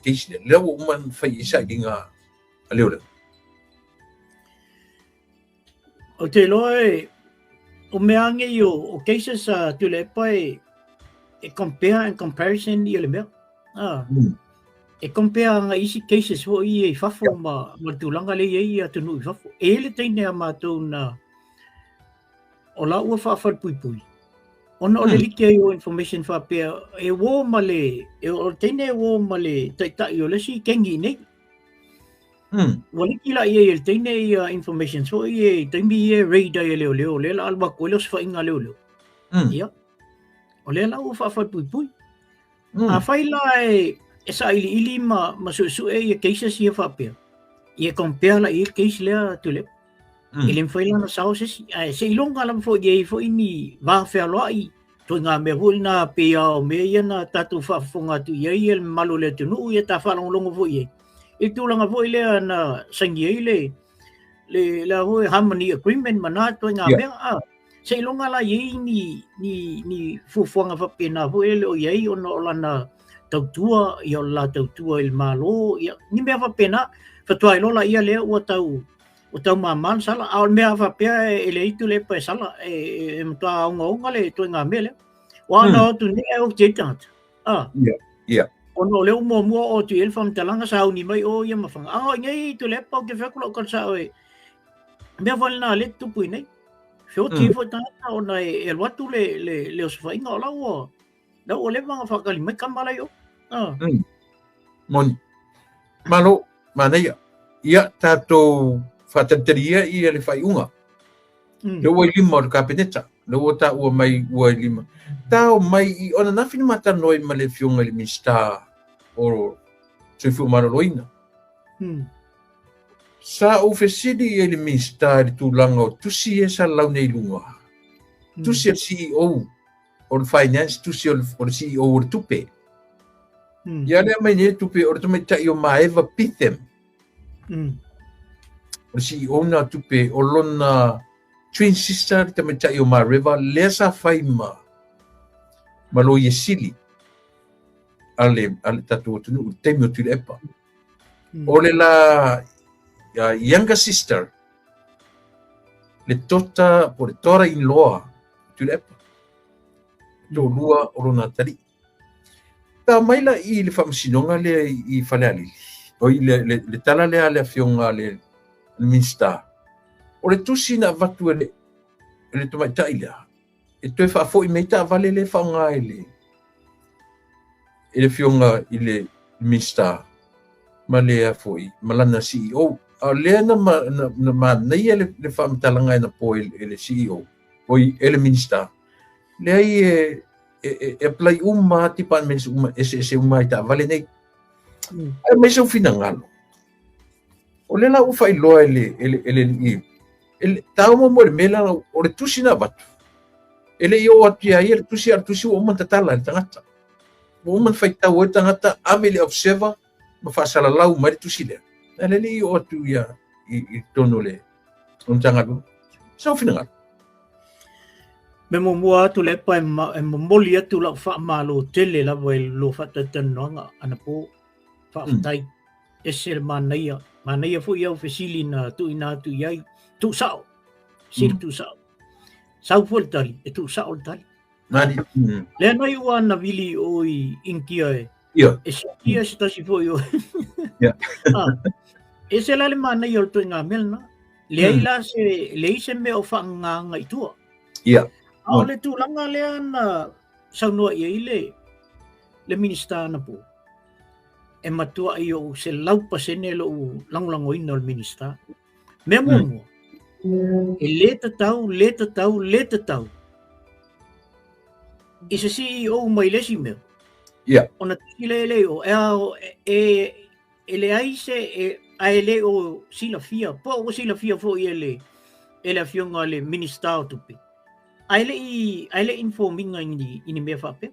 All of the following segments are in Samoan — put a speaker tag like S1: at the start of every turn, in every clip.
S1: case lea, lea ua uma ona fai i ai sailiga a leoleo.
S2: Ou te iloa e, o mea lava nei o, o cases a Tuilaepa e, e compare and comparison ia le mea. Ah. E compare agai isi cases foi ia i fafo ma, ma le tulaga lea e i ai atunuu i fafo. E i ai le teine a matou na o la ua faafalepuipui ona o le like ai o information faapea e uo ma le, e, o le teine e uo ma le taitai o le isi kengi i nei. Ua liki la i ai e le teine ia information foi ia i taimi ia e raid ai e leoleo, o lea la alu atu ai le osofaiga a leoleo. Ia. O lea la ua faafalepuipui. Afai la e, e sailiili ma, ma suesue ia cases ia faapea, ia compare la i ai le case lea Tuilaepa. E le mafai la ona sao se isi. Ae seiloga lava foi e i ai foi ni va fealoai, ituaiga mea foi lena pei lava o mea ia na tatou faafofoga atu i ai le mamalu o le atunuu, ia ta faalogologo foi i ai i le tulaga foi lea na saini ai le le le a foi Harmony Agreement ma na ituaiga mea. A seiloga la i ai ni ni ni fuafuaga faapena foi e le o i ai ona o lana tautua, ia o le la tautua i le Malo, ia ni mea faapena, faatoa iloa laia lea ua tau ua tau māmā le sala. A o le mea faapea e leai Tuilaepa e sala, e matua ogaoga le ituaiga mea lea. Aua na o atu nei ae oti ai le tagata. Ah.
S1: Yeah. Yeah.
S2: Ona o lea ua muamua oo atu i ai le faamatalaga sauni mai o ia ma Fanga. A o nei Tuilaepa ou te fai atu lau tala sao e mea foi lena lea e tupu i nei. Feoti foi tagata ona e alu atu le, le, le osofaiga o la ua la ua leva ona faatali mai tama la i o. Ah.
S1: Moni. Malo, manaia. Ia, tatou faatalitali ia ia le faaiuga. Lea ua i lima o le Kapeneta. Lea ua taua mai ua i lima. Tao mai i ona nafi na matalanoa ai ma le Afioga i le Minisita o Soifua Maloloina. Sa ou fesili i ai i le Minisita i le tulaga o tusi ia sa lalau nei i luga. Tusi a le CEO o le Finance, tusi o le, o le CEO o le tupe. Ia lea mai nei tupe o le tamaitai o Maeva Bitham. O le CEO na tupe o lona twin sister le tamaitai o Mareva lea sa fai ma ma loia sili a le, a le tatou atunuu i le taimi o Tuilaepa. O le la younger sister le tota po le daughter in law Tuilaepa. Toalua o lona atalii. Ta mai la i le faamasinoga lea i Falealili, o i le, le, le tala lea a le afioga a le, le Minisita, o le tusi na avatu e le, e le tamaitai lea, e toe faafoi mai taavale lea e faaaoga e le, e le afioga i le Minisita ma le a foi, ma lana CEO. A o lea na, na, na manaia le, le faamatalaga anapo e, e le CEO, oi, e le Minisita, leai e, e, e, e apply uma departments uma, eseese uma i taavale nei. Ae aumai sou finagalo. O lea la ua faailoa e le, e le, e le alii, e le, taua muamua i le mea lea, o le tusi na avatu, e le i oo atu ia ia le tusi, a o le tusi ua uma ona tatala e le tagata. Ua uma ona faitau ai le tagata, ave i le observer ma faasalalau mai le tusi lea. A lea le i oo atu ia i, i totonu o le o le Matagaluega. Sau finagalo.
S2: Me muamua atu Tuilaepa e, ma, e momoli atu lau faamalo tele lava i lo faatalatalanoaga anapo. Faafetai. Ese le manaia. Manaia foi au fesili na tuuina atu i ai. Tuusao. Fesili tuusao. Sau foi le tali, e tuusao le tali.
S1: Nani.
S2: Lea nai ua na vili o i Initia e.
S1: Ia.
S2: E siakia se tasi foi o.
S1: Ia.
S2: Ah, ese la le manaia o le ituaiga mea lena. Leai la se, leai se mea o faagagaga i tua.
S1: Ia.
S2: A o le tulaga lea na saunoa i ai le, le Minisita anapo, e matuai ou 100% lou lagolagoina o le Minisita. Mea muamua, e le tatau, le tatau, le tatau i se CEO mai le isi mea.
S1: Yeah.
S2: Ona tusi lea e le o, e, ao, e, e leai se, e, a e le o silafia, po o silafia foi e le, e le afioga i le Minisita o Tupe. A e le i, a e le inform ina i ni, i ni mea faapea.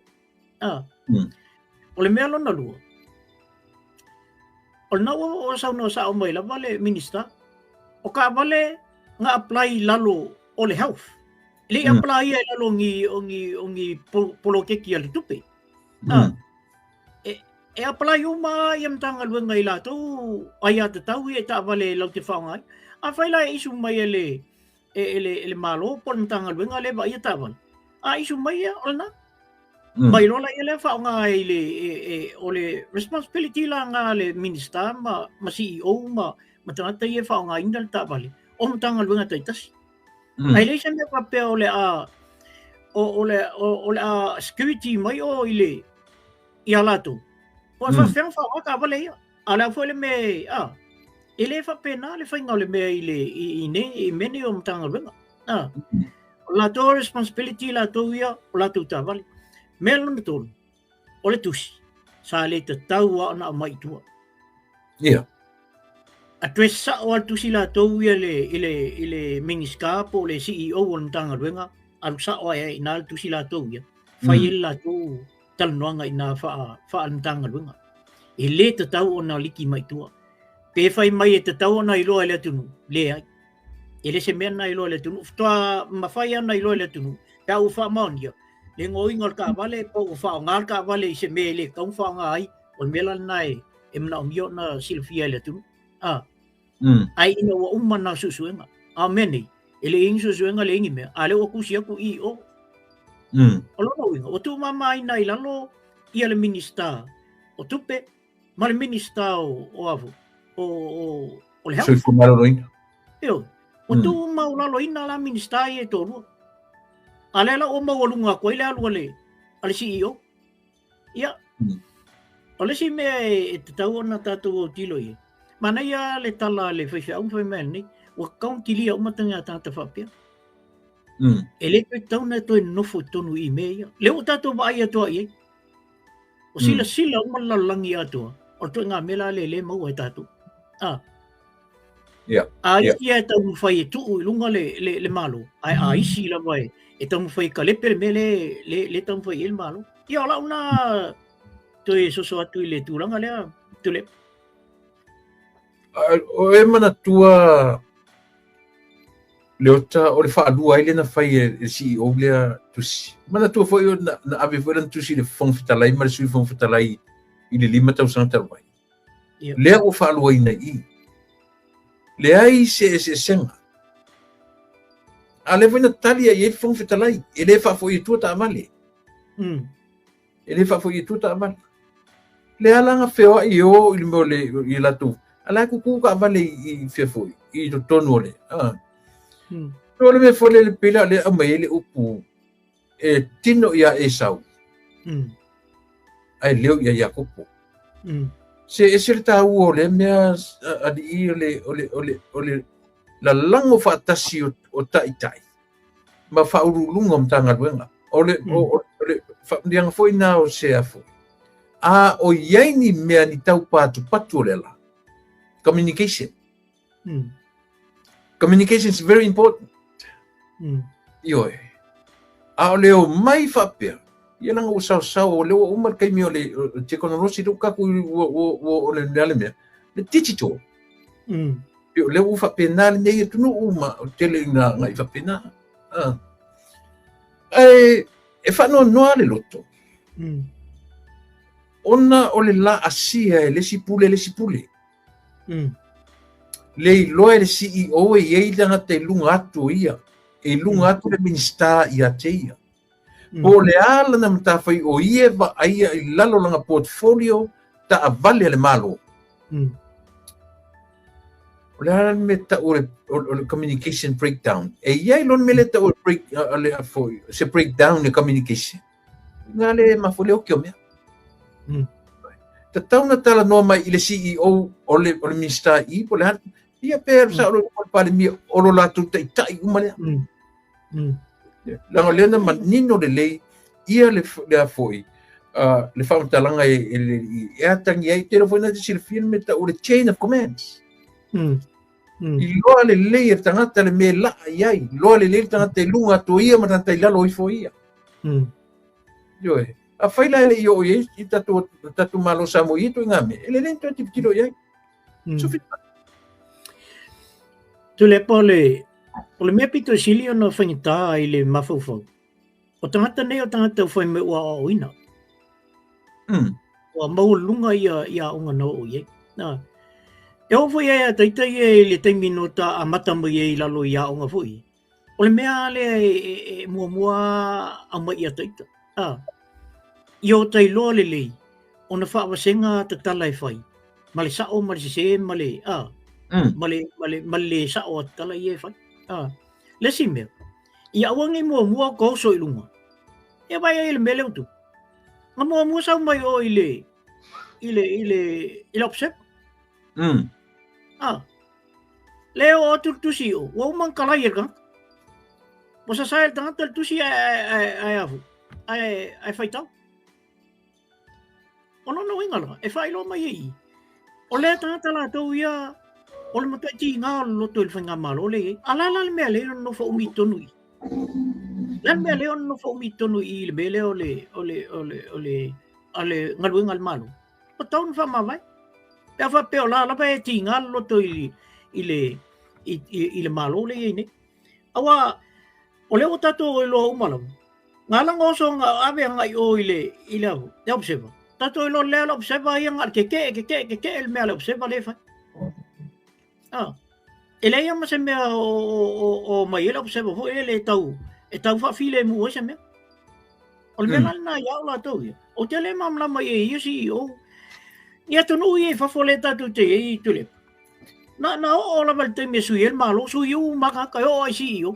S2: Ah. O le mea lona lua, o lena ua o saunoa sao mai lava le Minista, o taavale na apply i lalo o le health. E le i apply ia i lalo o ni, o ni, o ni poloketi a le tupe. Ah. E, E apalai uma ia Matagaluega i latou aiatatau ia i taavale latou te faaaoga ai. Afai la e issue mai e le e, e le, e le Malo po o le Matagaluega lea e vaaia taavale, a issue mai ia, o lena. Mai loa laia lea faaaoga ai le, e, e, o le responsibility la lena a le Minista ma, ma CEO ma, ma tagata ia e faaaogaina le taavale o Matagaluega taitasi. Ae leai se mea faapea o le a o, o le o, o le a security mai o i le ia latou. Po o faafefea ona faaaoga taavale ia. A o le a foi le mea a e le faapena le faiga o le mea i le i, i nei i mea nei o Matagaluega. A o latou responsibility latou ia o latou taavale. Mea lona tolu, o le tusi sa le tatau lava ona aumai i tua.
S1: Ia.
S2: Address sao lava le tusi latou ia le, i le, i le Minisita po o le CEO o le Matagaluega, alu sao lava i ina le tusi latou ia, fai ai le latou talanoaga i ina faa-Matagaluega. E le tatau ona liki mai tua. Pe fai mai e tatau ona iloa e le atunuu, leai. E le se mea na iloa e le atunuu. Faatoa mafai ona iloa e le atunuu pe a ua faamaonia le goina o le taavale po ua faaaoga le taavale i se mea e le tatau ona faaaoga ai. O le mea la lena e manaomia ona silafia e le atunuu. A. Ae ina ua uma na suesuega. A o mea nei, e le i ai ni suesuega, leai ni mea, a o lea ua tusi atu i o. O lona uiga, ua tuumamaina i lalo ia le Minisita o Tupe ma le Minisita o o a foi, o o o le Health.
S1: Soifua Maloloina.
S2: Ioe. Ua tuumaualaloina la Minisita ia e toalua. A o lea la ua maualuga atu ai le alu a le a le CEO. Ia, o le isi mea e tatau ona tatou autilo i ai, manaia le tala a le faifeau ma fai mai nei, ua tatau ona kilia uma tagata faapea. E le toe tatau ona toe nonofo i totonu i mea ia. Lea ua tatou vaai atoa i ai. Ua silasila uma le lalolagi atoa, o le ituaiga mea la lea e le maua e tatou. A. A isi e taumafai e tuu i luga le, le, le Malo, ae a isi lava e, e taumafai e kalepe le mea le, le, le taumafai i ai le Malo. Ia, o lau na toe soso atu i le tulaga lea, Tuilaepa.
S1: O e manatua Leota o le faalua ai lea na fai e le CEO lea tusi. Manatua foi o na, na ave foi lana tusi i le Fofoga Fetalai ma le Sui Fofoga Fetalai i le 5 tausaga talu ai. Lea ua faaluaina i i. Leai se eseesega. A lea foi na tali ai i ai le Fofoga Fetalai, e le faafoi i tua taavale. E le faafoi i tua taavale. Lea la na feoai e o i le mea o le i latou, a la e tutu taavale i fea foi, i totonu o le, a. O le mea foi lele pei la lea aumai ai le upu e tino iā Esau, ae leo iā Iakopo. Se ese le taua o lea mea alii o le, o le, o le, o le lalago faatasi o, o taitai ma faauluuluga o Matagaluega. O le, o, o le faamanuiaga foi na o se a foi. A o i ai ni mea ni taupatupatu o le ala, communication. Communication is very important. Ioe. A o le omai faapea, ia leaga ua saosao, o lea ua uma le taimi o le tekonolosi lea ua tatou ua, ua, ua, o le a le mea, le digital. O lea ua faapena lenei atunuu ma o tele ina agai faapena. Ah. Ae e faanoanoa le loto. Ona o le laasia e le isi pule le isi pule. Le iloa e le CEO e i ai le tagata i luga atu o ia, e i luga atu le Minisita ia te ia. Po o le a lana matafaioi o ia e vaaia i lalo o lana portfolio taavale a le Malo. O le a le mea tau o le, o le communication breakdown. E i ai loa le mea lea tau o le break, le, foi, se breakdown i communication. Nga le mafua le oki o mea. Tatau na talanoa mai i le CEO o le, o le Minista i po le a, ia pe sa o le Palemia o lo latou taitai uma lea. Leaga o lea na manino lelei ia le, le a foi, le faamatalaga e, e, e, e atagi ai, tele foi na te silafia le mea tau o le chain of commands. Iloa lelei e le tagata le mea e laa i ai, iloa lelei le tagata i luga atu o ia ma le tagata i lalo ifo o ia. Ioe. Afai la e le i oo i ai i tatou, tatou Malo Samoa i ia ituaiga mea, e lelei ona toe tilotilo i ai. Sufita.
S2: Tuilaepa, o le, o le mea pito sili ona faigata i le mafaufau, o tagata nei o tagata ua fai mai ua aoaoina. Ua maualuluga ia ia aoga na oo i ai. Na. E oo foi ai a taita ia i le taimi na ta amata mai ai i lalo i aoga foi. O le mea lea e, e, e muamua aumai ia taita. A. Ia o ta iloa lelei ona faavasega tatala e fai ma le sa'o ma le sesē ma le a ma le ma le ma le lē sa'o a tatala ia e fai. A. Le isi mea, ia aua nei muamua ota oso i luga. Ia vaai ai i le mea lea ua tupu. Na muamua sau mai o i le i le i le i le observer. A. Le oo atu le tusi i o, ua uma ona talai e le tagata. Ua sasae e le tagata le tusi ae ae ae afu ae ae faitau. O lona uiga la, e faailoa mai ai i i, o lea tagata latou ia o le matuai tiga o le loto i le faigamalo lea e i ai. A o le a la le mea lea e nonofo umi i totonu i i? Le a le mea lea e nonofo umi i totonu i i le mea lea o le o le o le o le a le galuega a le Malo? Ua tatau ona faamavae. Pe a faapea o la lava e tiga le loto i i le i, i, i le Malo lea e i ai nei. Aua o lea ua tatou iloa uma lava, na ala ona oso na ave agai i o i le i le le observer. Tatou iloa lea le observer ia na o le keke'e keke'e keke'e le mea a le observer lea e fai. Ah. E leai lava ma se mea o, o, o, o mai ai le observer foi lele e tau e tau faafilemu ai se mea. O le mea la lena ia au latou ia. Ou te le malamalama i ia CEO. I atunuu ia i fafo lea tatou te i ai i Tuilaepa. Na, na oo lava i le taimi e sui ai le Malo, sui uma tagata e oo ai CEO.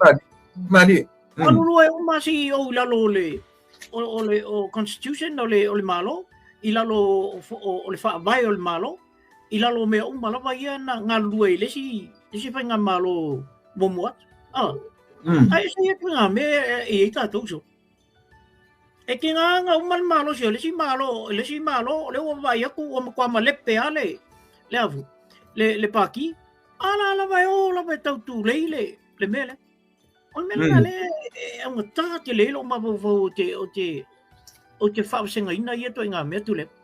S1: Malie.
S2: Galulue uma CEO i lalo o le o, o le o constitution o le o le Malo, i lalo o, o, o le faavae o le Malo, i lalo o mea uma lava ia na galulue i le isi le isi faigamalo muamua atu. Ah. Ae ese ia ituaiga mea e i ai tatou so. E tiga ona uma le malosi o le isi Malo, le isi Malo, o lea ua vaai atu ua matua malepe lava le, le afu, le, le pati. A la lava e o lava e tau tulei le, le mea lea. O le mea lena lea e augata tele ai lou mafaufau ou te, ou te, ou te faavasegaina ia ituaiga mea Tuilaepa.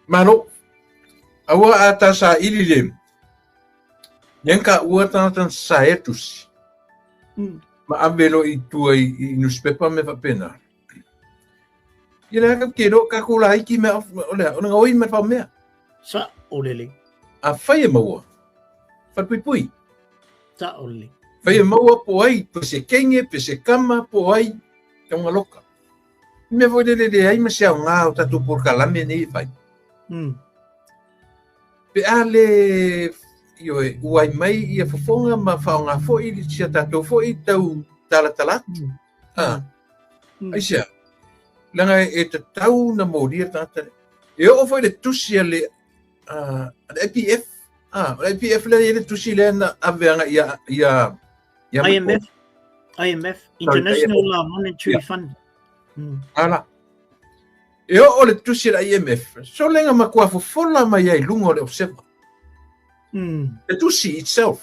S1: Malo. Aua a ta saili le Nen ka ua tagata na sasae tusi. Ma ave loa i tua i, i newspaper me faapena. Ia le aka ke lo ka ko laiki me o le o le ngoi me fa mea.
S2: Sa o lele.
S1: A fai e maua. Falepuipui.
S2: Sa o lele.
S1: Fai e maua po ai, pe se kenge, pe se kama, po ai, taunga loka. Mea foi lele leai ma se aoga o tatou polokalame nei e fai. Pe a le ioe, uai mai ia fofoga ma faaaoga foi si a tatou foi tau talatala atu. Ha. Aisea? Leaga e tatau na molia le tagata lea. E oo foi le tusi a le, a le IPF. Ah, o le IPF lea e i ai le tusi lea na ave agai ia, ia,
S2: ia IMF, IMF, International Monetary Fund.
S1: Ala. E oo le tusi a le IMF, solega matua fofola mai ai i luga o le Observer. Le tusi itself.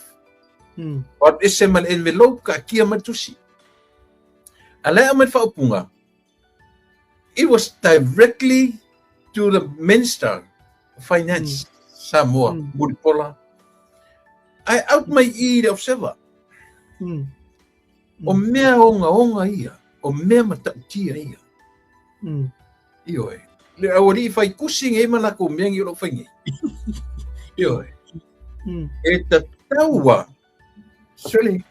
S1: O ese ma le envelope kaatia mai le tusi. A la e aumai le faaupuga, it was directly to the Minister of Finance, Samoa, Mulipola. Ae out mai i le Observer. O mea ogaoga ia, o mea matautia ia. Ioe. Le aualii fai kusi nei ma lakou mea nei o lo o fai nei. Ioe. E tatau lava. Sole.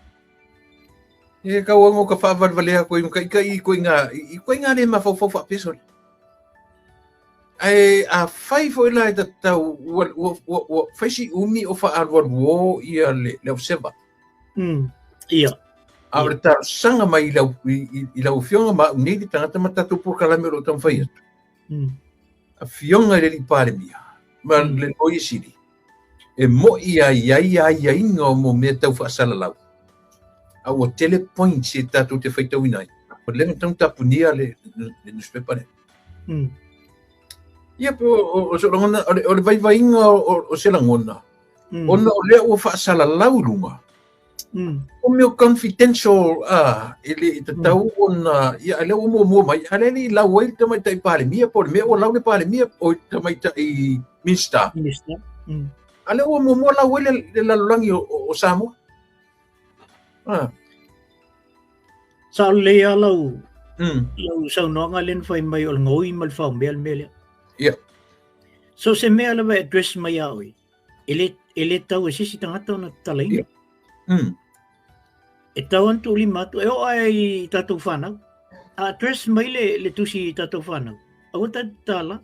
S1: E kau ango ka faavalevalea koe i kai i koe ngā, i koe ngā le mafaufau faapea sole. Ae a fai foi la e tatau, ua, ua, ua, ua fai si umi o faaalualuō ia le, le observer.
S2: Ia.
S1: A o le talosaga mai i lau, i, i, i lau afioga ma au nei le tagata ma tatou polokalame o lo o taumafai atu. Afioga i le Alii Palemia ma le Loia Sili, e mo'i lava i ai aiaiga o mo mea tau faasalalau, a ua tele points e tatou te faitauina ai. Ua leva ona tatau ona tapunia le, le, le newspaper lea. Ia, po o, o, o, lagona, o, le, o le vaivaiga o, o, o se lagona, ona o lea ua faasalalau i luga, o mea confidential, e le i tatau ona, ia, a lea ua muamua mai, a lea e le i lau ai le Tamaitai Palemia, po o le mea ua lau le Palemia, o le Tamaitai Minista.
S2: Minista.
S1: A lea ua muamua lau ai le, le lalolagi o, o, o Samoa. Ah.
S2: Sao lelei lava lau, lau saunoaga lea na fai mai o le gaoi ma le faomea le mea lea.
S1: Yeah.
S2: So se mea lava e address mai ia oe, e le, e le tau e se isi tagata ona tatalaina.
S1: Yeah.
S2: E tau ona tuulima atu, e oo lava i tatou fanau. A address mai le, le tusi i tatou fanau, aua tatou tatala,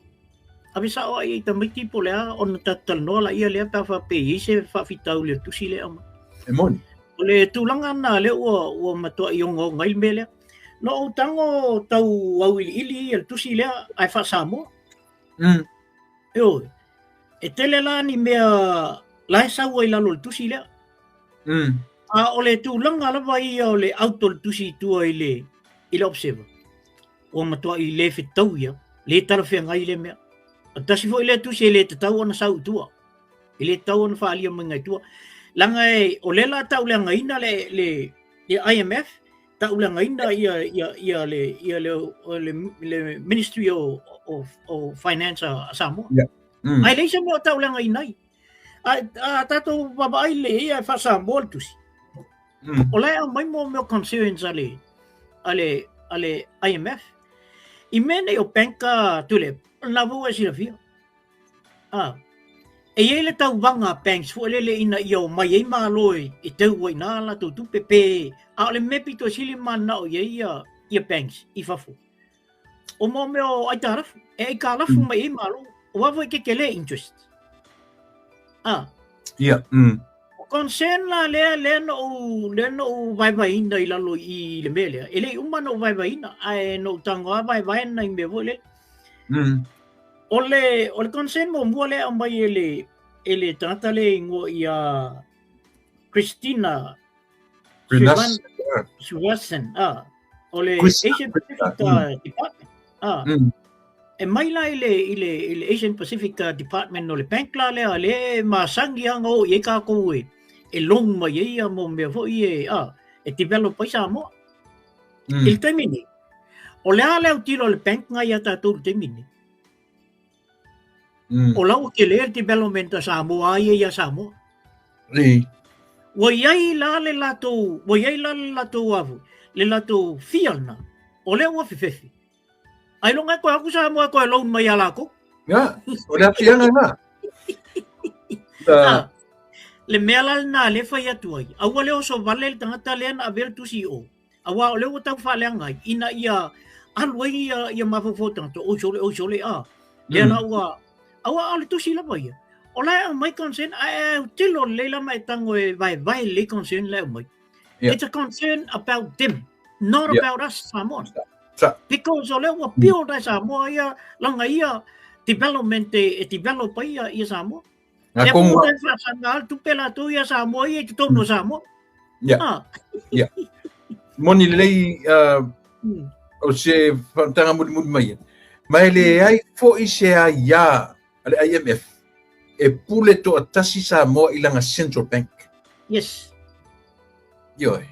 S2: ave sao lava i tamaiti po o le a ona tatou talanoa laia lea pe a faapea e i ai se faafitauli o le tusi lea e aumai.
S1: E moni.
S2: O le tulaga lena lea ua, ua matuai ogaoga ai le mea lea. Na ou tago tau auiliili ia le tusi lea ae faa-Samoa. Ioe. E tele la ni mea la e sau ai i lalo o le tusi lea. A o le tulaga lava ia o le out o le tusi i tua i le, i le Observer, ua matuai le fetau ia, le talafeagai lea mea. O le tasi foi lea tusi e le tatau ona sau i tua. E le tatau ona faaalia mai i tua. Leaga e, o lea la tauleagaina le, le, le IMF, tauleagaina ia, ia, ia le, ia le, le, le Ministry of Finance a Samoa.
S1: Yeah.
S2: Ae leai se mea o tauleagaina ai. A, a tatou vaavaai lelei ia e faa-Samoa le tusi. O la e aumai mo mea o concerns a le, a le, a le IMF. I mea nei o bank a Tuilaepa, o lena foi ua e silafia. A, e i ai le tauvaga a banks foi lele ina ia omai ai Malo e, e teu ai i ina a latou tupe pe, a o le mea pito sili mananao i ai ia, ia banks i fafo. O mo mea o aitalafu, e aikalafu mai ai Malo, aua foi e tetele interest. A.
S1: Ia.
S2: O concern la lea, lea na ou, lea na ou vaevaeina i lalo i le mea lea. E le i uma ona ou vaevaeina, ae na ou tago lava vaevae nai mea foi lele. O le, o le concern muamua lea e aumai e le, e le tagata lea e igoa ia Christina Srivasan, ah, o le Asian Pacific Department. Ah, E mai la i le, i le, i le Asian Pacific Department o le bank la lea, lea e masani lava ona o i ai tatou e, e loan mai ai ia mo mea foi e, ah, e develop ai Samoa. I le taimi nei, o le a le autilo a le bank na ia tatou i le taimi nei? O la ua tele le development a Samoa ia ia Samoa.
S1: Ei.
S2: Ua i ai la le latou, ua i ai la le latou avu, le latou fear lena, o lea ua fefefe. Ailoga e toe atu Samoa e toe loan mai ia latou.
S1: Ia, o le aafiaga lena.
S2: Ah, le mea la lena lea e fai atu ai, aua le oso vale le tagata lea na avea le tusi i o, aua o lea ua tau faaleaga ai, ina ia alu ai ia, ia mafaufau o tagata, oi sole, oi sole, a. Lea la ua, aua o le tusi lava ia. O la e aumai concern, ae autilo lelei la ma e tago e vaevae lelei concern la e aumai.
S1: Yeah.
S2: It's a concern about them, not about us Samoan.
S1: Sa.
S2: Because o lea ua build ai Samoa ia, lana ia development e, e develop ai ia, ia Samoa.
S1: Ngā
S2: Lea
S1: kongu
S2: foi ua faasaga le tupe latou ia Samoa ia i totonu o Samoa.
S1: Yeah.
S2: Ah.
S1: Yeah. Moni lelei o se faamatalaga mulimuli mai ia. Ma e leai foi se aiā a le IMF e pule toatasi Samoa i lana Central Bank.
S2: Yes.
S1: Ioe.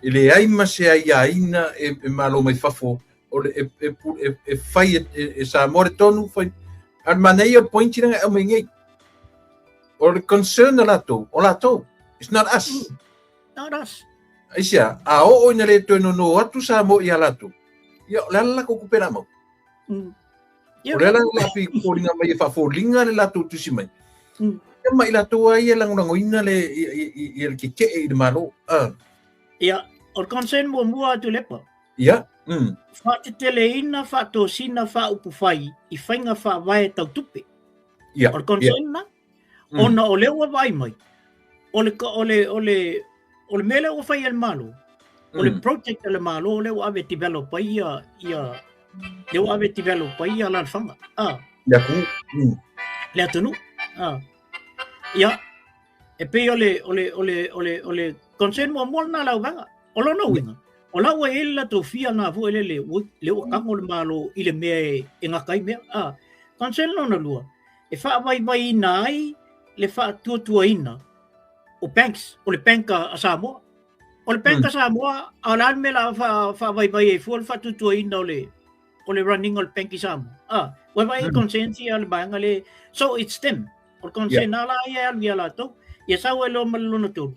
S1: E leai ma se aiaina e, e malo mai fafo o le, e, e, e, e fai e, e, e Samoa le tonu fai. A le manaia o le point lena e aumai nei. O le concern a latou, o latou. It's not us.
S2: Not us.
S1: Aisea, a oo ina le toe nono atu Samoa ia latou, ia, o le a le latou tupe la maua?
S2: Yep.
S1: O le ala la pei foliga mai e faafoliga le latou tusi mai. Ia ma i latou lava ia e lagolagoina le, ia, ia, ia le tetee i le Malo. Ah.
S2: Ia, o le concern muamua a Tuilaepa.
S1: Ia.
S2: Faateteleina, faatosina, faaupufai i faiga faavae tau tupe.
S1: Ia.
S2: O le concern na. Ona o lea ua vaai mai, o le, o le, o le, o le mea lea ua fai e le Malo, o le project a le Malo lea ua ave e develop ai ia, ia, lea ua ave e develop ai ia alaalafaga. Ah.
S1: Le atunuu.
S2: Le atunuu. Ah. Ia, e pei o le, o le, o le, o le, o le concern muamua lena a le auvaega. O lona uiga, o la ua i ai le latou fear na foi lele, ui, lea ua tago le Malo i le mea e, e gata ai mea. Ah. Concern lona lua, e faavaivaiina ai le faatuatuaina o banks, o le bank a Samoa. O le bank a Samoa, a o le a le mea o le a faavaivai ai fua le faatuatuaina o le, o le running o le bank i Samoa. Ah, ua vaai mm. concern ia le vaega le, so it's them. O le concern yeah. la ia e alu ia latou. Ia sau ai loa ma le lona tolu.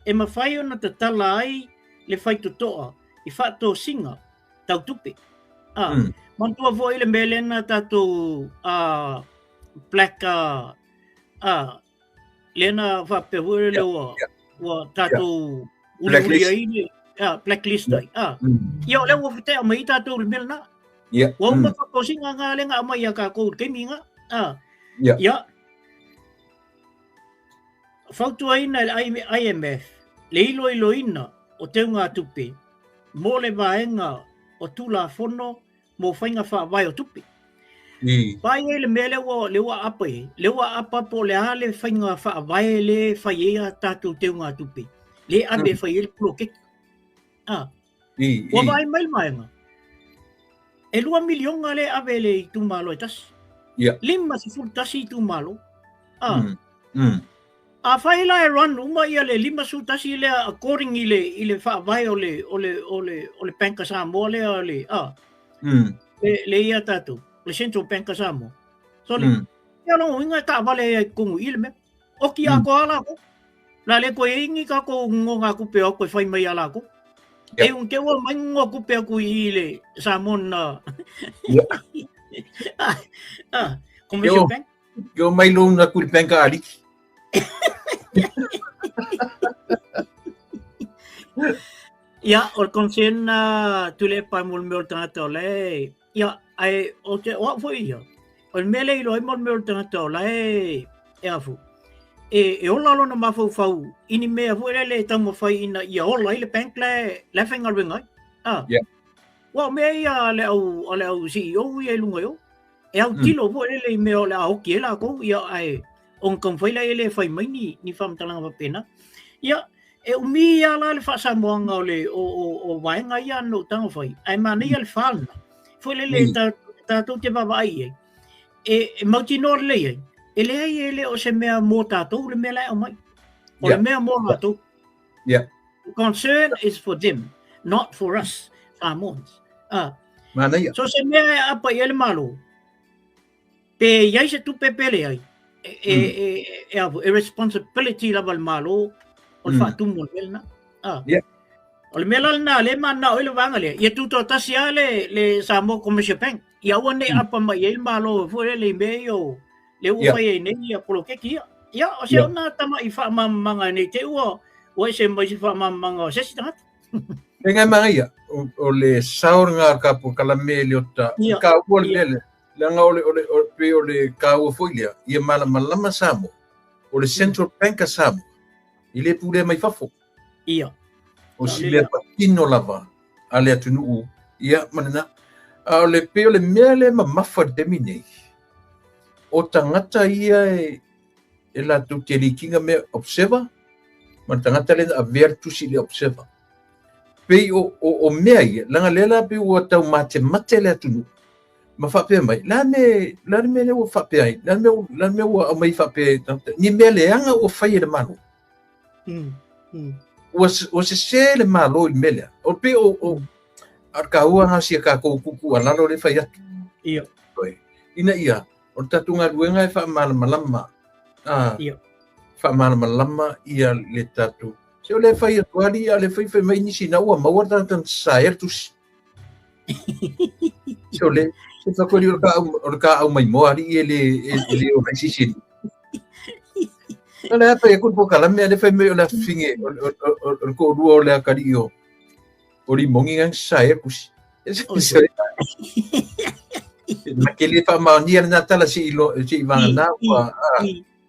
S2: E mafai ona tatala ai le faitotoa i faatosina tau tupe. Ah, manatua foi le mea lea na tatou black lea na faapea foi le ua ua tatou uliuli ai le blacklist ai. Ia o lea ua fetea mai tatou i le mea lena. Ua uma faatosina nga lea na aumai ia tatou i le taimi lena. Ia fautuaina e le IMF le iloiloina o teugatupe mo le vaega o Tulafono mo Faiga Faavae o Tupe. Vaai ai le mea lea ua, lea ua aapa i ai, lea ua aapa po o le a le faiga faavae lea e fai ai a tatou teugatupe, lea e ave e fai ai le poloketi. Ua vaai mai le vaega, e $2 miliona lea e ave e le itumalo e tasi. 51 itumalo. Afai la e run uma ia le 51 lea according i le i le faavae o le o le o le o le Bank of Samoa lea le a le ia tatou le Central Bank of Samoa. Sorry. Ia lona uiga e taavale ai i totonu i le mea. Oki atoa lava latou. La le toe i ai ni tatou nonogatupe o atu e fai mai ia latou. E un te ua mai nonogatupe atu i le Samoan Commercial Bank.
S1: Ke o mai loan aku i le bank a aliki.
S2: Ia, o le concern Tuilaepa mo le mea o le tagata o la e... Ia, ae o te o au foi ia, o le mea lea e iloa ai mo le mea o le tagata o la e, e afu, e ola lona mafaufau i ni mea foi lele e taumafai ina ia ola ai le bank la e, la e faigaluega ai. Ah. Ua o mea ia a le au, a le au CEO ia i luga i o. E autilo foi lele i mea o le a oki ai latou, ia ae ona taumafai laia lea e fai mai ni, ni faamatalaga faapena. Ia, e umi lava la le faasamoaga o le o, o, o vaega ia na ou tago fai, ae manaia le fa lena. Foi lele mm. Tatou te vaavaai i ai. E mautinoa lelei ai, e leai e le o se mea mō tātou le mea la e aumai. O le mea mō rātou. The concern is for them, not for us, Samoans.
S1: Manaia.
S2: So se mea e apa i ai le Malo, pe i ai se tupe pe leai, e responsibility lava le Malo o le faatumu o le mea lena. O le mea la lena, lea e mananao ai le vaega lea, ia tutoatasi lava le Samoa Commercial Bank, ia aua ne i apa mai i ai le Malo foi lele i mea ia o lea ua fai ai nei ia poloketi ia. Ia, o se ona tama'i faamamamaga nei te i ua ese mai se faamamamaga o se isi tagata.
S1: E ngai manaia, o le sao lena o le ka polokalame le ota, i ka ua le mea lea, leaga o le, o le, o, pei o le kaua foi lea, ia malamalama Samoa, o le Central Bank a Samoa, e le pulea mai fafo. O si mea patino lava a le atunuu, ia, ma lena. A o le pei o le mea lea e mamafa i le taimi nei, o tagata ia e latou te likiga mea observer, ma le tagata lea na avea le tusi i le observer. Pei o mea ia, leaga lea la pei ua tau matemate le atunuu, ma faapea mai, le a le mea lea ua faapea ai, le a le mea ua aumai faapea, ni mea leaga ua fai e le Malo. Ua sese le Malo i le mea lea. O pei o a le kaua nga sia kākou kuku a lalo le fai atu. Ina ia, o le tatou galuega e faamalamalama, faamalamalama ia le tatou. Se o le fai atu ali, a le fai fai mai nisi na ua maua le tagata na sasae le tusi. Se o le, se whakori o le ka au mai moa ali e le, e le o mai sisi. O le apa e kuru polokalame, a le fai mai o le afifinge, o le toalua o le akalii o, o Limongi nga sasae le tusi. Ma ke le faamaonia lena tala se i vagana ua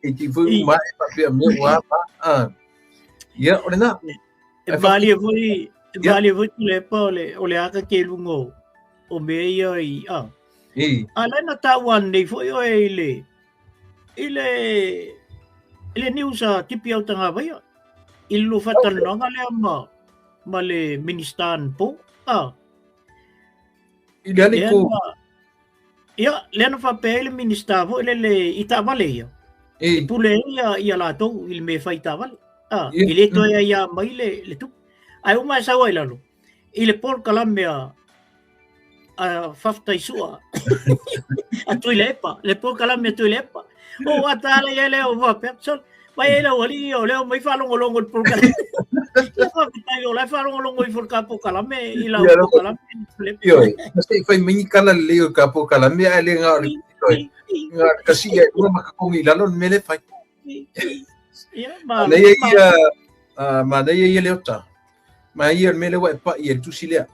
S1: e ti foi uma e faapea mea ua ma ia o lena.
S2: E malie foi, e malie foi Tuilaepa o le o le aka ke luga o mea ia i a. A lea na taua nei foi oe i le i le i le news a Tipi Autagavaia i le lua faatalanoaga lea ma le Minista anapo.
S1: I le ali ko.
S2: Ia, lea na faapea ai le Minista foi lele i taavale ia. E pule ai ia latou i le mea e fai i taavale. E le toe aiā mai le tupe. Ae uma e sau ai lalo, i le polokalame a faafetai sua a Tuilaepa, le polokalame a Tuilaepa. O ua tala ia lea o faapea, sorry. Mai e lau alii o lea mai faalogologo i le polokalame. Ia faafetai o la e faalogologo ifo i le ta polokalame i lau polokalame.
S1: Ioe, na se i fai mai ni tala lelei o le ta polokalame ae le na o le ioe, na o le kasi ia i luga ma totogi i lalo le mea lea e fai.
S2: Ia, ma
S1: Manaia ia, manaia ia Leota. Manaia le mea lea ua e pai i le tusi lea.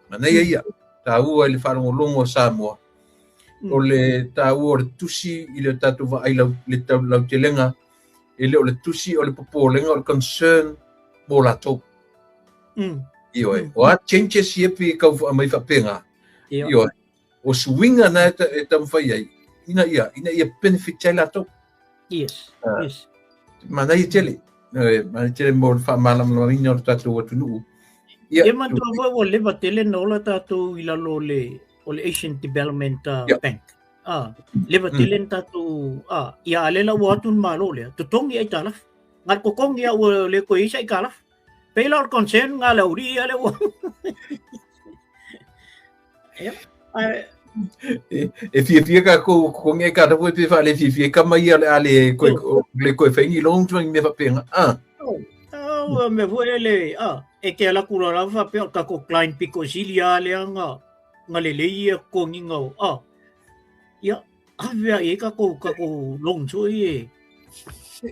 S1: Manaia ia, taua i le faalogologo a Samoa. O le taua o le tusi i le tatou vaai lau, le lautelega, e le o le tusi o le popolega, o le concern mo latou. Ioe, o a changes ia pe tau aumai faapena. Ioe, o suiga na e taumafai ai, ina ia, ina ia benefit ai latou.
S2: Yes, yes.
S1: Manaia tele, manaia tele mo le faamalamalamaina o le tatou atunuu.
S2: Ia, ia manatua foi ua leva tele na ola tatou i lalo o le o le Asian Development Bank. Ah, leva tele na tatou ah, ia a le la ua atu le Malo lea, totogi aitalafu. Ngal kokongi a ua le koe isa aitalafu. Pei la o le concern nga le aulii ia le ua. Ia, ae
S1: E fiafia kākou kokongi aitalafu e pe faalefiafia ai tama ia o le a le koe le koe fai ni loans ma ni mea faapena. Ah.
S2: Oh, ua mea foi le ah, e te ala ku la faapea o tatou client pito sili a lea nga nga lelei ia totogiga o ah. Ia, ave a i ai tatou tatou loans foi e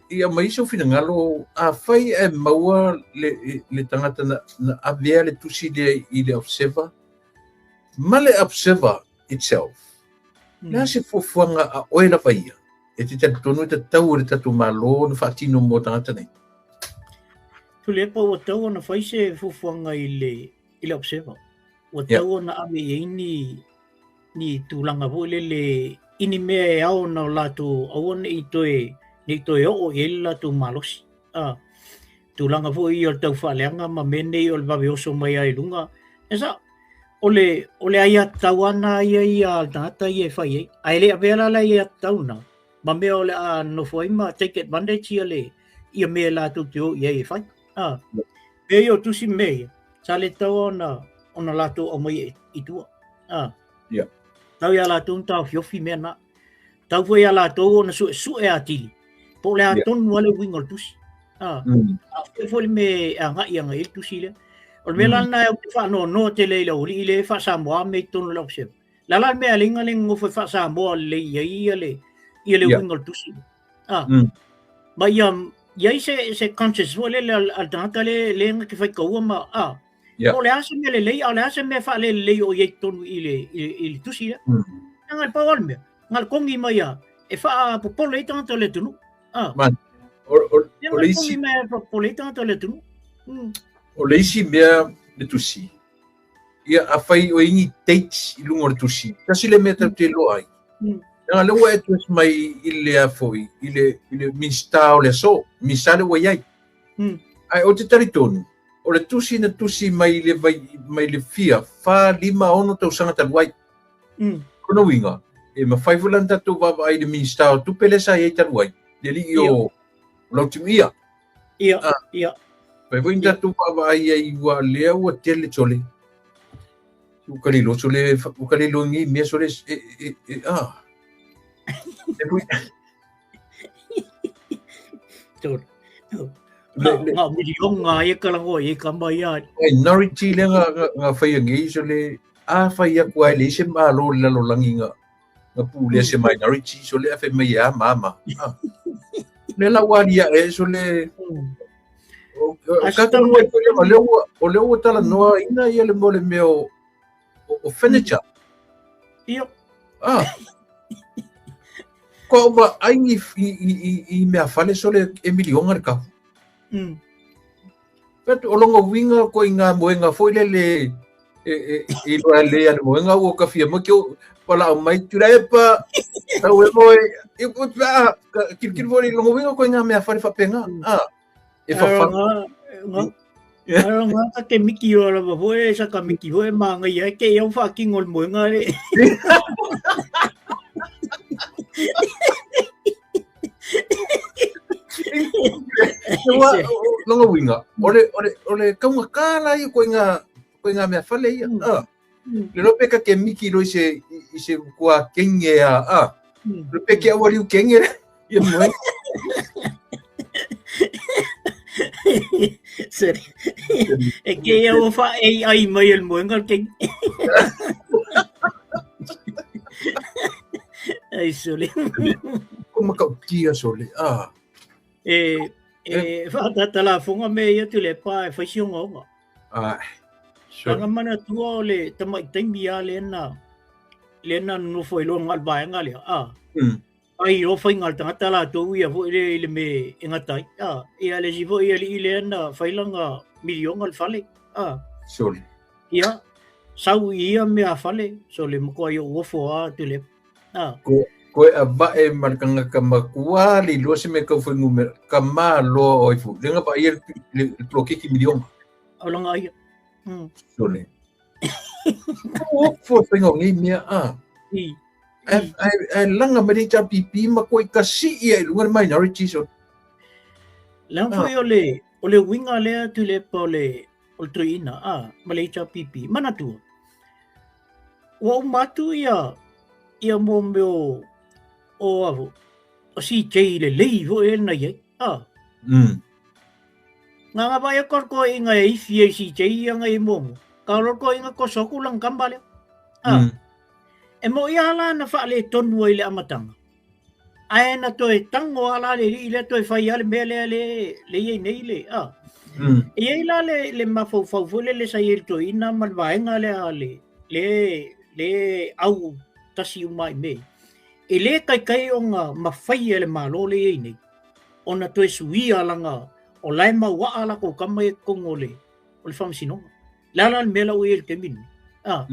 S1: Ia mai sou finagalo, afai ae maua le, le tagata na, na avea le tusi lea i le observer, ma le observer itself, le a se fuafuaga a oe lava ia, e te talitonu e tatau e le tatou Malo ona faatino mo tagata nei?
S2: Tuilaepa ua tatau ona fai se fuafuaga i le, i le observer. Ua tatau ona ave i ai ni, ni tulaga foi lele i ni mea e ao ona latou aua ne i toe, ne i toe oo i ai le latou malosi. A, tulaga foi ia o le taufaaleaga ma mea nei o le vave oso mai lava i luga. E sao, o le, o le aiatatau lava lena ia ia a le tagata ia e fai ai. Ae le avea la le aiatatau lena ma mea o le a nonofo ai ma take advantage ia le, ia mea latou te o i ai e fai. A, mea ia o tusi ma mea ia, sa le tatau ona, ona latou aumaia i tua. A,
S1: yeah.
S2: Tau iā latou ona taofiofi mea na. Tau foi iā latou ona suesue atili. Po o le a tonu lava le uiga o le tusi. A, a foi foi le mea e agai agai ai le tusi lea. O le mea la lena ou te faanoanoa tele ai i le aualii lea e faa-Samoa mea i totonu o le Observer. Le a la le mea e ala ai ona le nonofo e faa-Samoa lelei i ai ia le, ia le uiga o le tusi. A, ma ia, i ai se, se conscience foi lele a le tagata le, le na te faitaua ma, a, Yeah. Po o le a se mea lelei, a o le a se mea faalelelei o i ai i totonu i le, i, i le tusi lea. Leaga le pau lava le mea, na o le kogi mai lava e faapopole ai tagata o le atunuu. Ah.
S1: Man, o, o,
S2: o le isi... mai e faapopole ai tagata o le atunuu.
S1: O le isi mea le tusi, ia afai o i ai ni dates i luga o le tusi, tasi le mea tatou te iloa ai. Leaga lea ua e address mai i le a foi, i le, i le Minista o le aso, Minista lea ua i ai. Ae ou te talitonu, o le tusi na tusi mai le vai, mai le fia, 4, 5, 6 tausaga talu ai. Lona uiga, e mafai foi la ona tatou vaavaai i le Minista o Tupe lea sa i ai talu ai, le alii o Lautimuia.
S2: Ia, ia.
S1: Mafai foi ona tatou vaavaai ai ua lea ua tele sole. Ua kalilo sole, ua kalilo ngi mea sole e e e ah. E pui.
S2: Nga milionga ia kalagoa i kama ia.
S1: Minority lea nga nga whai ngi sole a whai aku ai le se malo le lalolagi nga nga pulea se minority sole a fai mai e a mama. Le la ua alia e sole o ka talanoa ai foi o lea ua o lea ua talanoaina ia le mo le mea o o furniture.
S2: Ia.
S1: Ah. Kua vaai ni i mea fale sole e milionga le kahu. But o longa uiga ko i ngā moenga foi lele e, e, i loa le a le moenga ua ka fia mo ki pala o mai Tuilaepa tau e moe i u pa kirikiri foi i longa uiga ko i ngā mea whare whapenga. Ah. E whawha.
S2: Ara ngā ka te miki o lava foi e sa ka miki foi mā ngai ai ke iau whaakingo le moenga le.
S1: Longa uiga, o le, o le, o le kaungatā la ia ko i ngā, ko i ngā mea fale ia. Ah. Le lope ka ke miki lo i se, i se kua kenge a, ah. Le pe ke awariu kenge ia moe.
S2: Sorry. E ke ia ua wha AI mai el moenga le keini. Ai, sole.
S1: Ko makautia sole. Ah.
S2: E, e whaatatalafonga me ia tu le pa e whaisi onga onga.
S1: Ah.
S2: Sure. Anga mana tua o le tamai taimi a le na le na nofo i longa al vaenga lea. Ah. Ai o whainga le tangata la tō ia fo i le me e ngatai. Ah. Ia le si fo ia li le na whailanga milionga le fale. Ah.
S1: Sure.
S2: Ia sau i ia mea fale so le makoa i o ofo a tu le. Ah.
S1: Ko koe a vae ma le kangaka makua le iloa se mea kau fuainumera ka malo o ai fu le nga vaai le poloketi miliona.
S2: O langa ia.
S1: Sole. O fo whainga o nei mea a.
S2: I.
S1: Ai langa mai le HRPP ma koe ka si ia i lunga le minority so.
S2: Le foi o le o le uiga lea Tuilaepa o le o le toeaina a ma le HRPP manatua. Ua uma atu ia ia mo mea o o avo o CJ lelei foi e na iai a. Nga nga vai ko ko inga e ifi e CJ ia nga i momo. Ka ro ko inga ko soku lang kamba le. A. E mo ia la na fa le tonu ai le amatanga. Ae na toe tango a la le i le toe fai a le mea lea le le iai nei le a. E iai la le le mafaufau foi le le sa i le toeaina ma le vaega lea le le le au tasi uma i mea. E le kaikai ona mafai e le Malo le iai nei ona toe suia langa o la e mauaa lakou kama ia i totonu o le o le faamasinoga. Le a la le mea la ua i ai i le taimi lenei? A.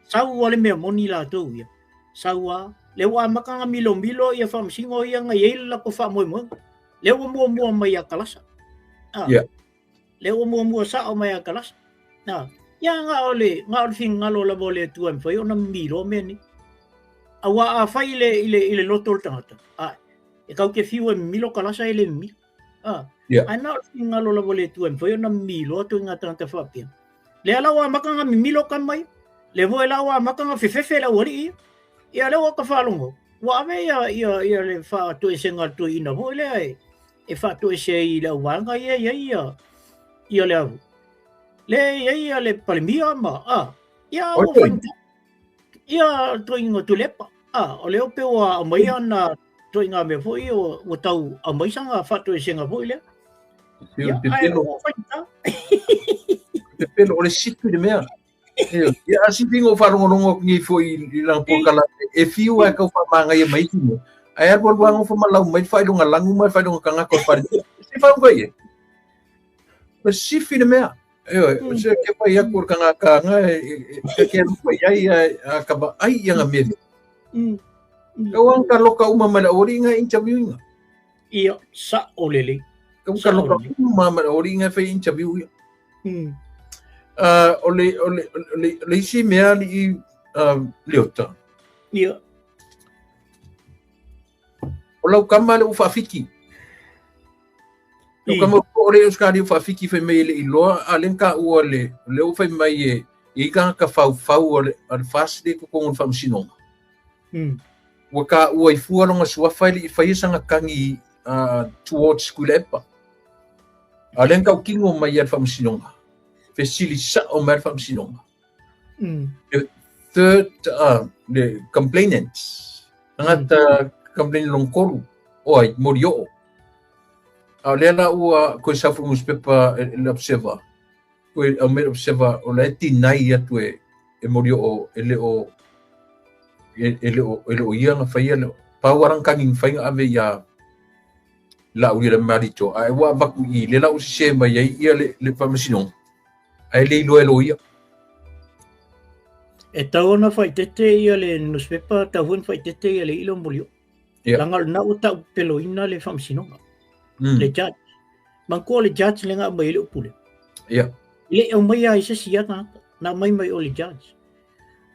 S2: Sau a le mea moni latou ia. Sau a, le ua amata ona milomilo ia faamasino ia na i ai le latou faamoemoega. Lea ua muamua mai ia Kalasa. A.
S1: Yeah.
S2: Lea ua muamua sao mai ia Kalasa. A. Ia na o le, na o le finagalo lava o le Atua e mafai ona mimiloa mea nei. Aua a fai i le, i le, i le loto o le tagata, a, e kau te fiu e mimilo Kalasa e le mimilo. A.
S1: Yeah.
S2: Ae na o le finagalo lava o le Atua e mafai ona mimiloa atu i ngā tagata faapea. Lea la ua amata ona mimilo ka mai, le foi la ua amata ona fefefe le aualii ia. Ia lea ua ka faalogo, ua ave ia, ia, ia le faatoesega a le toeaina foi lea e, e faatoese ai i le auvaega ia i ai ia, ia le avu. Lea e i ai ia le Palemia ma, a, ia ua faigata. Ia toeaina Tuilaepa, a, o lea pei ua aumai ana toeaina mea foi ia ua tau aumai sana faatoesega foi lea. Ia, ae ua faigata.
S1: Pepelo, o le situ i le mea. Ia, a sipi ngō whaalongolongo atu nei foi i lana polokalame, e fiu ai kau whaamāngaia mai isi mea. Ae alu alu lava ngō whamalau mai le faailoga langu ma le faailoga tagata o le fale. Se whaunga ia. O le sifi le mea. Ioe, o se ke whai aku o le kangaka anga e e ke alu whai ai a ka vaai ia nga mea. Kau ang ka loka uma mai le aualii nga interview inga.
S2: Ia, sa o lelei.
S1: Kau ka loka uma mai le aualii nga whai interview ia. O le, o le, o le, le isi mea alii Leota.
S2: Ia.
S1: O lau kama le ua faafiki. Lau kama o le Australia ua faafiki fai mai e le iloa a le ka ua le le ua fai mai e i ka ka fau fau o le a le fasi le kokongo le faamasinoga. Ua ka ua i fua longa suafa i le i faia sanga kangi towards Tuilaepa. A le ka kingo mai ia le faamasinoga. Fesili sao mai le faamasinoga. The third the complainants. Tagata complain long kolu. O ai, mori oo. A o lea la ua koe sau foi newspaper e le Observer. Koe au mai le Observer o la e tinai atu e e mori oo e le o e, e le o e le o ia na faia le pau arang kangi na fainga ave ia la ui le marito a e ua avaku i le la u sese mai ai ia le le faamasinoga ae le iloa e loia.
S2: E tau ona whaitete ia le newspaper, tau foi ona whaitete ia le ilo molio.
S1: Yeah.
S2: Langa o lena ua taupeloina le faamasinoga, le judge. Manatua le judge le na aumai ai le upu lea.
S1: Yeah.
S2: E le i aumaia ai se isi ia tagata, na aumai mai o le judge.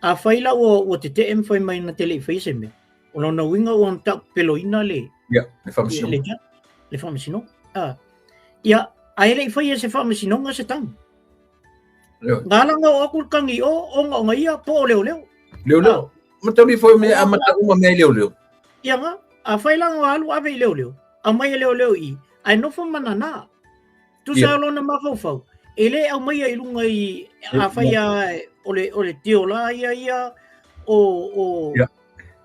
S2: Afai la ua, ua tete'e ma fai mai na te le i faia se mea, o lona uiga ua ona taupeloina le,
S1: Yeah, le faamasinoga.
S2: le judge, le faamasinoga. Ah. Ia, ae le i faia se faamasinoga se tagi.
S1: Ioe.
S2: Nga ala nga o aku le tagi o, ogaoga ia, po o leoleo.
S1: Leoleo.
S2: Ah.
S1: Matauli foi mea amata uma mea i leoleo.
S2: Ia nga, afai la nga alu ave i leoleo, aumai e leoleo i, ae nofo ma nana. Tusa lona mafaufau, e le aumaia i luga i afai a o le tiola ia ia o o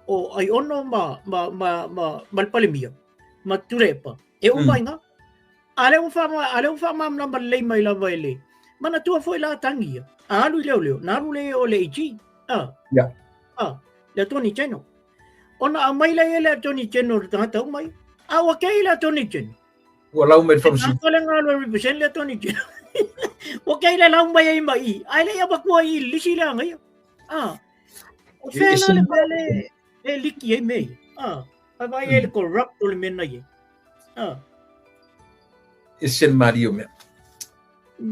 S2: o Aiono ma ma ma ma ma le Palemia ma Tuilaepa e uma i ina. A lea ua wha, a lea ua whaamamlama lelei mai lava e le. Manatua foi la tangi ia. A alu i leoleo, na alu le o le AG. Ah.
S1: Yeah.
S2: Ah, le Attorney General. Ona aumai lea e le Attorney General le tagata uma ia. A ua kei le Attorney General.
S1: Ua lau mai le faamasino.
S2: A le galue represent le Attorney General. Ua kei le lau mai ai ma i. Ai le ia matua i lisi le anga ia. Ah. O fea la le mea le e liki ai mea ia. Ah. Ai vai e le corrupt o le mea na ia. Ah.
S1: E se mario mea.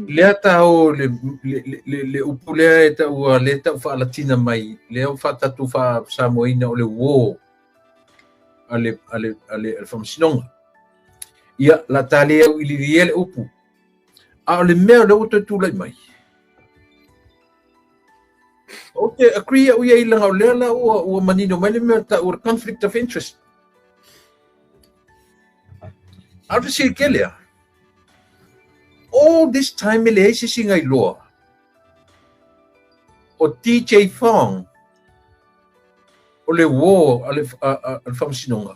S1: Lea ta o le, le, le, le upu lea e taua, le tau faalatina mai, lea o faatatou faa-Samoaina o le uō a le, a le, a le, a le faamasinoga. Ia, la ta le au ilili e le upu. A o le mea o lea ua toe tulai mai. Ou te agree au ia i langa o lea la ua, ua manino mai le mea ta ua conflict of interest. A o le fesili tele a. All this time e leai se isi iloa o DJ Fong o le uō a le, a, a, a le faamasinoga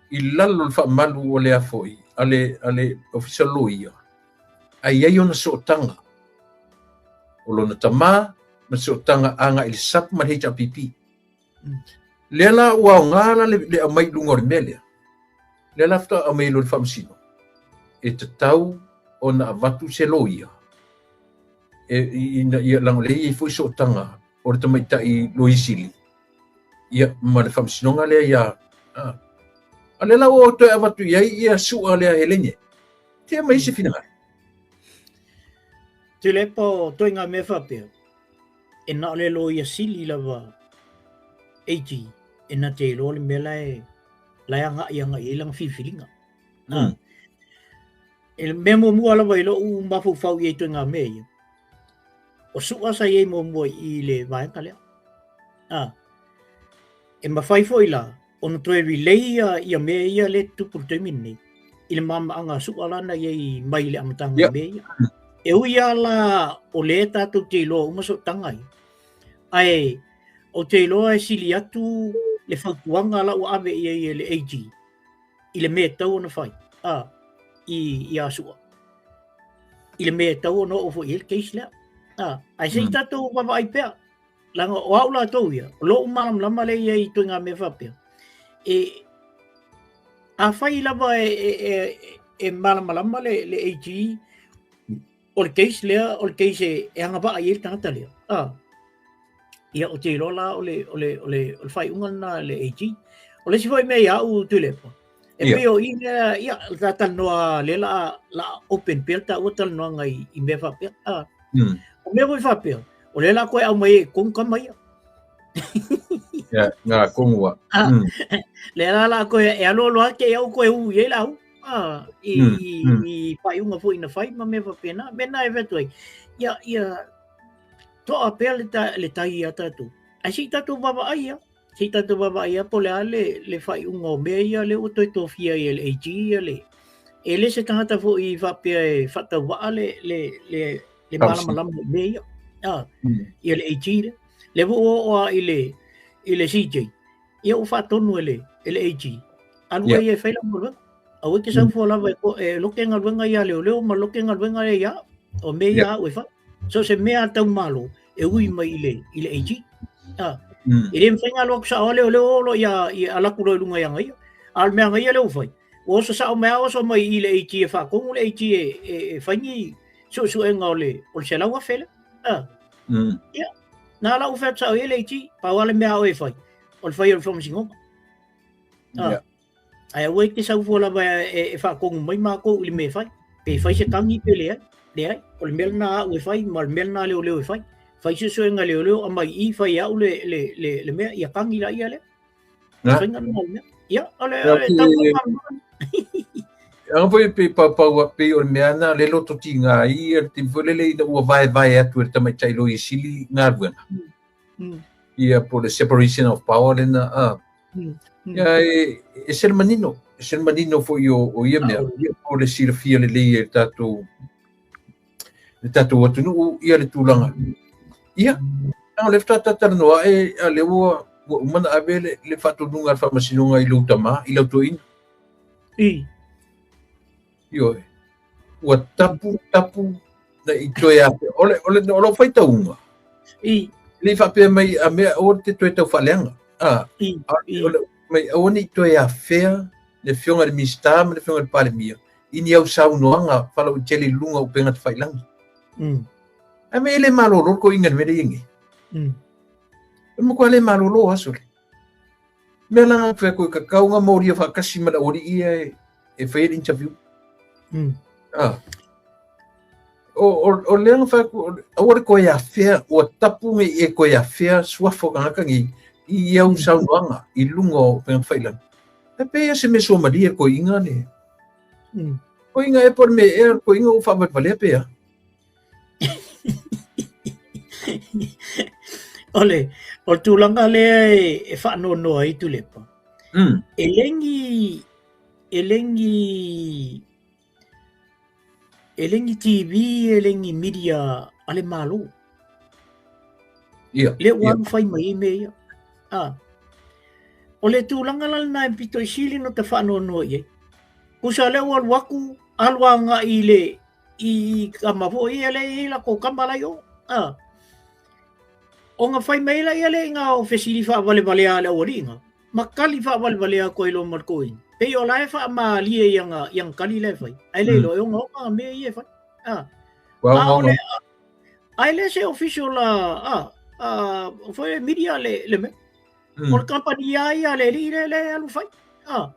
S1: i lalo o le faamalu o le a foi a le, a le ofisa loia a i ai ona sootaga o lona tamā ma le sootaga agai i le SAP ma le HRPP. Lea la ua aoga la le, le aumai i luga o le mea lea. Lea la faatoa aumai i le faamasino e tatau ona avatu se loia e, ina ia leaga o lea e i ai foi sootaga o le tamaitai loia sili ia ma le faamasinoga lea ia a, a lea la ua toe avatu i ai ia Su'a lea Helene. Te mai se finagalo.
S2: Tuilaepa o toi ngā mea faapea, e na o le loia sili lava AG e na te iloa le mea la e la e agai agai i ai lana filifiliga. Mm. E le mea muamua lava i lou mafaufau i ai toi ngā mea ia. O Su'a sa i ai muamua i le vaega lea. Ah. E mafai foi la ona toe relay ia, ia mea ia le tupu le taimi lenei i le mamaaga a Su'a lana i ai mai le amataga o mea ia. E ui a la o lea tatou te iloa uma sootaga ia, ae ou te iloa e sili atu le fautuaga la ua ave i ai e le AG i le mea e tatau ona fai a, i, i a Su'a i le mea e tatau ona oo foi i ai le case lea. A, ae se i tatou vaavaai pea. Leaga o au latou ia, o lou malamalama lea i ai i ituaiga mea faapea. E, afai lava e, e, e, e malamalama le, le AG, o le case lea, o le case e, e agavaa i ai le tagata lea. Ah. Ia, ou te iloa la o le, o le, o le, o le faaiuga lena a le AG. O le isi foi mea ia au Tuilaepa, e pei o i lea, ia, le ta talanoa lea la, la open pea le taua talanoaga i, i mea faapea. Ah. O mea foi faapea, o lea la koe aumai ai i totonu tama ia.
S1: Ia, ngā kongua.
S2: Ah, Lea la la koe e alo alo ake au koe u i ai lau. Ah, i, i, i faaiuga foi na fai ma mea faapena. Mea na e whetu ai. Ia, ia, toa pea le, ta, le tai ia tātou. Ai se i tātou vaavaai ia. Se i tātou vaavaai ia po o le a le, le faaiuga o mea ia lea ua toe tofia ai e le AG ia le. E le se tagata foi i faapea e faatauvaa le, le, le, le malamalama i mea ia. Ah, ia le AG lea. Lea foi ua oo lava i le, i le CJ. Ia ua faatonu e le, e le AG. Alu ai e fai lana galuega. Aua e te sau fua lava e, e lote galuega ia leoleo ma lote galuega ia au. O mea ia au e fai. So se mea tau malo e ui mai i le, i le AG. Ah. E le mafai ona alu atu sao a leoleo o lo ia, ia alu atu loa i luga ia ia. A o le mea ia lea ua fai. Ua oso sao mai a oso mai i le AG e faatonu le AG e, e, e fai ni suesuega o le, o le 100,000 lea. Ah. Ia, na la ua fai atu sao i ai le AG, pau lava le mea a oe e fai, o le fai o le faamasinoga. Ah. Ae aua e te sau fua lava e, e, e faatonu mai matou i le mea e fai. Pe fai se tagi pe leai. Leai, o le mea lena a au e fai ma le mea lena a leoleo e fai. Fai suesuega leoleo, aumai i i, fai e au le, le, le, le mea, ia tagi laia lea.
S1: Na.
S2: Faiga lena o le mea. Ia, o le, o le tau faamalamalama.
S1: Anga foi pe paupau a pei o le mea na le loto tigā i le taimi foi lele ina ua vaevae atu e le tamaitai loia sili galuega. Ia po o le separation of power lena a. Ia e, e se le manino. ese le manino foi o ia mea, ia po le silafia lelei e le tatou atunuu ia le tulaga. Ia, o le faatoa talatalanoa ae a lea ua uma ona ave le faatonuga a le faamasinoga i lou tama, i lau toeaina.
S2: I.
S1: Ioe. Ua tapu, tapu, na i toe afe. O le, o le, o lou faitauga.
S2: I.
S1: Le i faapea mai a mea aua te toe tau faaleaga. A,
S2: I. I.
S1: O le, mai aua ne i toe afea le afioga i le Minisita ma le afioga i le Palemia i ni au saunoaga faalauaitele i luga o upega tafailagi. Ae mea e le malolo le toeaina i le mea lea e i ai nei. E matua le malolo aso le. Mea la nga fai atu e tatau ona molia faatasi ma le aualii ia e fai ai le interview. Ah. O lea na fai atu, aua le toe afea, ua tapu nei e toe afea suafa o tagata nei i au saunoaga i luga o upega tafailagi. E pei se mea suamalie le toeaina le. Toeaina e po o le mea ea le toeaina ua faavalevalea pe a.
S2: O le o le tulaga lea e faanoanoa ai Tuilaepa. E le ni e le ni e le ni TV, e le ni media a le Malo.
S1: Ia.
S2: Lea ua alu fai mai ai mea ia. Ah. O le tulaga la lena e pito i sili ona ta faanoanoa i ai. Tusa lea ua alu atu, alu agai i le i kama foi ia lea e i ai latou kama la i o. Ah. Ona fai mai laia lea i ngā o fesili faavalevalea a le aualii ngā, ma kali faavalevalea atu ai loa ma le toeaina. Pei o la e faamalie i ana, i ana kali la e fai, ae le iloa e ogaoga ngā mea ia e fai. Ah. A o le, ae le se official a, a, a, foi media le, le mea. O le kamupani a ia a le alii lea lea e alu fai. A,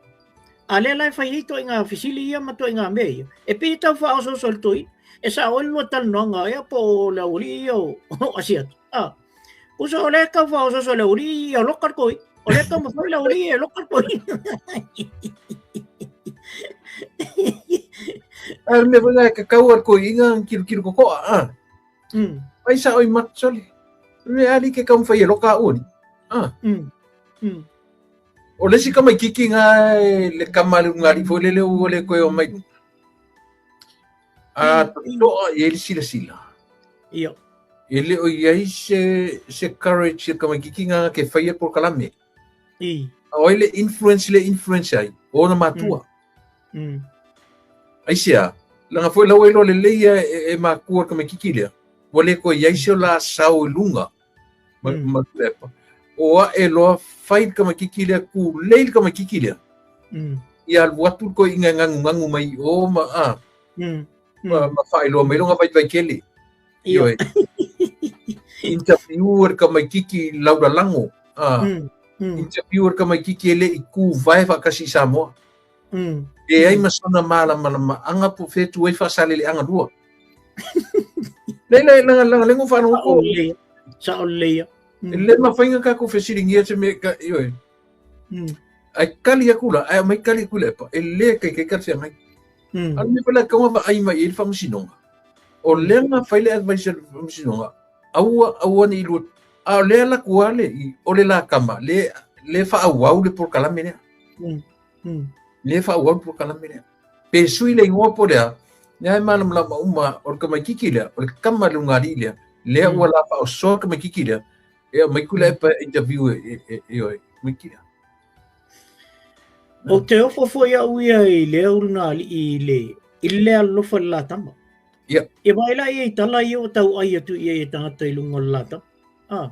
S2: a lea la e fai ai ituaiga fesili ia ma ituaiga mea ia. E pei e tau faaosooso i le toeaina. E sao ai le lua talanoaga ea po o le aualii ia o Asiata. A, tusa o lea e tau faaosooso i le aualii ia loka le toeaina. O lea e taumafai le aualii e loka le toeaina.
S1: A le mea foi lea e kakau a le toeaina kilokilo totoa, a. Ai sao i mata sole. Me ali ke taumafai e loka au ali. Ah. O le isi tamaititi na le kama le ulugalii foi lele ua le toe o mai luga. A totoa i ai le silasila.
S2: Ia.
S1: E le o i ai se, se courage i le tamaititi na ke faia polokalame.
S2: I.
S1: A o ai le influence le influence ai, o ona matua. Aisea, leaga foi la ua iloa lelei e, e, e makua le tamaititi lea, ua le toe i ai se o la sao i luga ma, ma Tuilaepa. O ae loa fai le tamaititi lea, tulei le tamaititi lea. Ia alu atu le toeaina e ganugagu mai i o ma, a, ma, ma faailoa mai lona vaivai tele.
S2: Ia.
S1: Ioe. Interview e le tamaititi laulalago. A, interview e le tamaititi e le i tuvae faatasi i Samoa. Leai ma sona malamalamaaga po o fea e tu ai Faasaleleaga 2. Lea la la la lengo faalogoko.
S2: Sao lelei. Sao lelei ia.
S1: E le mafai ona tatou fesiligia se mea ka ioe. Ae kali atu la, ae aumai kali atu Tuilaepa, e le taitai talafeagai. A o le mea foi la e tatau ona vaai mai i ai le faamasinoga, o lea na fai le advice a le faamasinoga, aua aua ne i lua, a o lea alu atu lava le, o le la tama, le, le faaauau le polokalame lea. Le faaauau le polokalame lea. Pe sui le igoa po o le a, lea e malamalama uma, o le tamaititi lea, o le tama a le ulugalii lea, lea ua la faaosoa le tamaititi lea, e aumai Tuilaepa e interview e, e, e, e, tamaititi lea.
S2: Ou te ofo foi au ia i lea ulugalii i le i le alofa i le la tama.
S1: Ia.
S2: Ia vaai la ia i tala ia ua tauai atu i ai e tagata i luga o le la tama. Ah.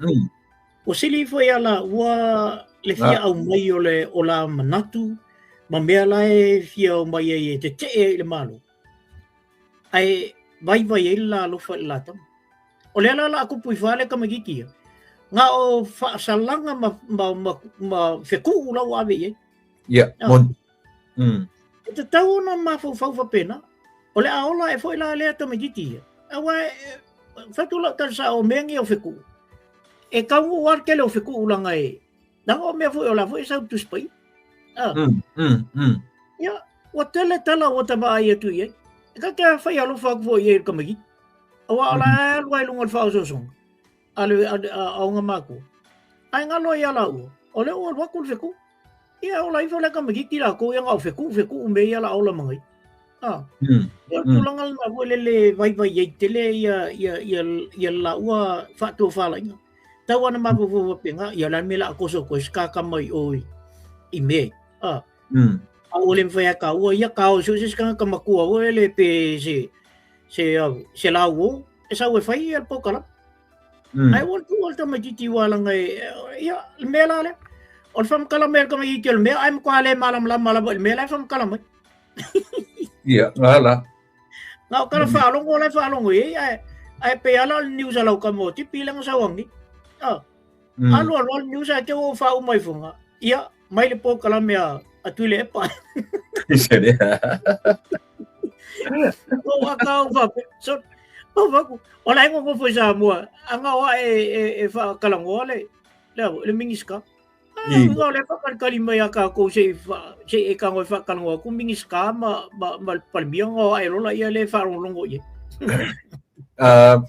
S2: Ua sili ifo ia la ua le fia aumai o le o la manatu ma mea la e fia omai ai e tetee ai i le Malo. Ae vaivai ai le la alofa i le la tama. O lea la o le a tupu ifo lava le tamaititi ia, na o faasalaga ma, ma, ma, ma fetuu la ua ave i ai.
S1: Ia, moni.
S2: E tatau ona mafaufau faapena, o le a ola ae foi la lea tamaititi ia. Aua e, fai atu lau tala sao o mea nei o fetuu. E taunuu lava le tele o fetuu leaga e, leaga o mea foi o la foi e sau i le Tusi Paia. Ah. Ia, ua tele tala ua ta vaai atu i ai. E ta te fai alofa atu foi i ai i le tamaititi. Aua o la e alu lava i luga o le faaosoosoga a le a ona matua. Ae galo ia laua, o lea ua alu atu le fetuu. Ia, ola ifo le tamaitiiti latou ia na o fetu'u fetu'u mea ia la ola ma gaia. Ah. Ia, tulaga lena foi lele vaivai ai tele ia ia ia ia laua faatofalaiga. Tau ana mafaufau faapena, ia o le a le mea o le a toso atu ai se tagata mai o i mea ia. Ah. A ua le mafai lava e taua ia ta o so o se isi tagata matua foi lele pe se se se lauo e sau e fai ia le polokalame. Ae ua tuu le tamaitiiti aua leaga e, ia, le mea la lea. O le faamatala mai a le tamaitiiti o le mea, ae matua le malamalama lava i le mea la e faamatala mai.
S1: Ia, ngā la.
S2: Na o tala faalogo la e faalogo i ai, ae, ae pei ala o le news a lau tama o Tipi lea na sau nei. Ah. Alu alu alu news ae te ua faauma ifoga. Ia, mai le polokalame a a Tuilaepa. O a kau faapea. So, o vaku, o la e nofo i Samoa, a gao ae e, e, e faatalanoa le, le, le Minisita. Ah, o le faakalikali mai a kākou se i se i e tago e faatalanoa atu Minisita ma, ma, ma le Palemia gao ae lola ia le faalogologo i ai.